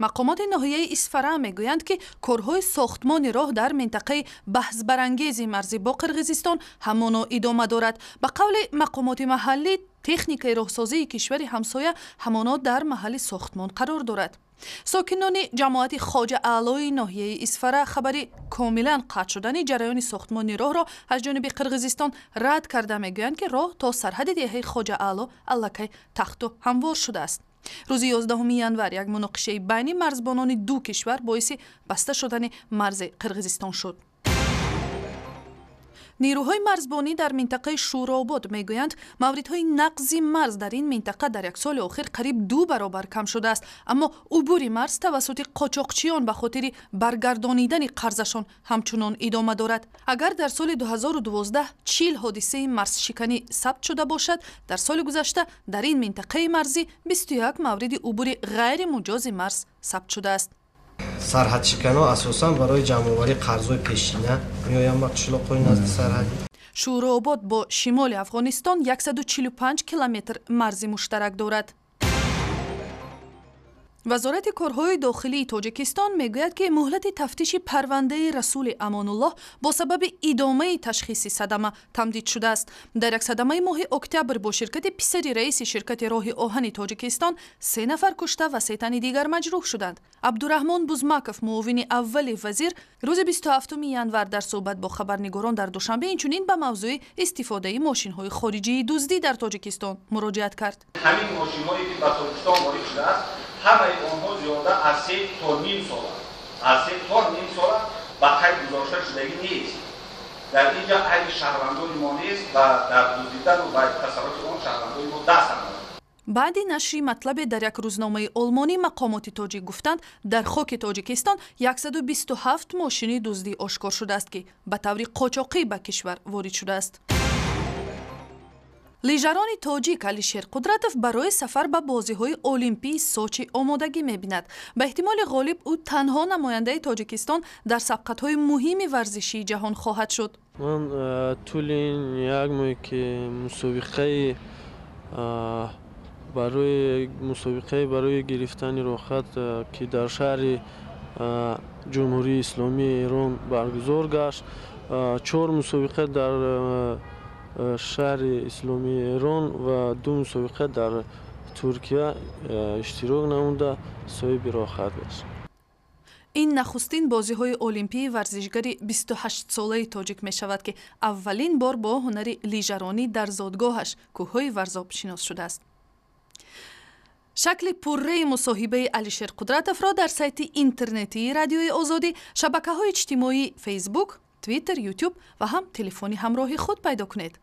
Мақомоти ноҳияи Исфара мегӯянд, ки корҳои сохтмони роҳ дар минтақаи баҳсбарангези марзӣ бо Қирғизистон ҳамоно идома дорад. Ба қавли мақомоти маҳаллӣ, техникаи роҳсозии кишвари ҳамсоя ҳамоно дар маҳалли сохтмон қарор дорад. Сокинони ҷамоати Хоҷа Аълои ноҳияи Исфара хабари комилан қатъ шудани ҷараёни сохтмони роҳро аз ҷониби Қирғизистон рад карда, мегӯянд, ки роҳ то сарҳади деҳаи Хоҷа Аъло аллакай тахту ҳамвор шудааст. Рӯзи 11 январ як муноқишаи байни марзбонони ду кишвар боиси баста шудани марзи Қирғизистон шуд. Нерӯҳои марзбонӣ дар минтақаи Шӯробод мегӯянд, мавридҳои нақзи марз дар ин минтақа дар як соли охир қариб 2 баробар кам шудааст, аммо убури марз тавассути қочоқчиён ба хотири баргардонидани қарзашон ҳамчунон идома дорад. Агар дар соли 2012 40 ҳодисаи марзшиканӣ сабт шуда бошад, дар соли гузашта дар ин минтақаи марзӣ 21 мавриди убури ғайримуҷози марз сабт шудааст. Сарҳадшиканҳо асосан барои ҷамъоварии қарзҳои пешина меоянд ба қишлоқҳои назди сарҳадӣ. Шӯрообод бо шимоли Афғонистон 145 километр марзи муштарак дорад. Вазорати корҳои дохилии Тоҷикистон мегӯяд, ки муҳлати тафтиши парвандаи Расули Амонуллоҳ бо сабаби идомаи ташхиси садама тамдид шудааст. Дар як садамаи моҳи октябр бо ширкати писари раиси ширкати роҳи оҳани Тоҷикистон се нафар кушта ва се тани дигар маҷрӯҳ шуданд. Абдураҳмон Бузмаков, муовини аввали вазир, рӯзи 27 январ дар суҳбат бо хабарнигорон дар Душанбе инчунин ба мавзӯи истифодаи мошинҳои хориҷии дуздӣ дар Тоҷикистон муроҷиат кард. Ҳамин мошинҳое ки ба Тоҷикистон ворид шудааст, ҳамаи онҳо зиёда аз се то ним сола, аз се то ним сола ба қайд гузошта шудагӣ нест. Дар ин ҷо айби шаҳрвандони мо нест ва дар дуздидану ва тасарруфи он шаҳрвандони мо даст надоранд. Баъди нашри матлабе дар як рӯзномаи олмонӣ, мақомоти тоҷик гуфтанд, дар хоки Тоҷикистон 127 мошини дуздӣ ошкор шудааст, ки ба таври қочоқӣ ба кишвар ворид шудааст. Лижарони тоҷик Алишер Қудратов барои сафар ба бозиҳои олимпии Сочи омодагӣ мебинад. Ба эҳтимоли ғолиб, ӯ танҳо намояндаи Тоҷикистон дар сабқатҳои муҳими варзишии ҷаҳон хоҳад шуд. Ман тӯли ин як моҳе ки мусобиқаи барои гирифтани роҳхат, ки дар шаҳри Ҷумҳурии Исломии Эрон баргузор гашт, чор мусобиқа дар шаҳри Исломии Эрон ва ду мусобиқа дар Туркия иштирок намуда, соҳиби роҳхат гашт. Ин нахустин бозиҳои олимпии варзишгари 28-солаи тоҷик мешавад, ки аввалин бор бо ҳунари лижаронӣ дар зодгоҳаш, кӯҳҳои Варзоб, шинос шудааст. Шакли пурраи мусоҳибаи Алишер Қудратовро дар сайти интернетии Радиои Озодӣ, шабакаҳои иҷтимоӣ, Фейсбук, Твиттер, Ютуб ва ҳам телефони ҳамроҳи худ пайдо кунед.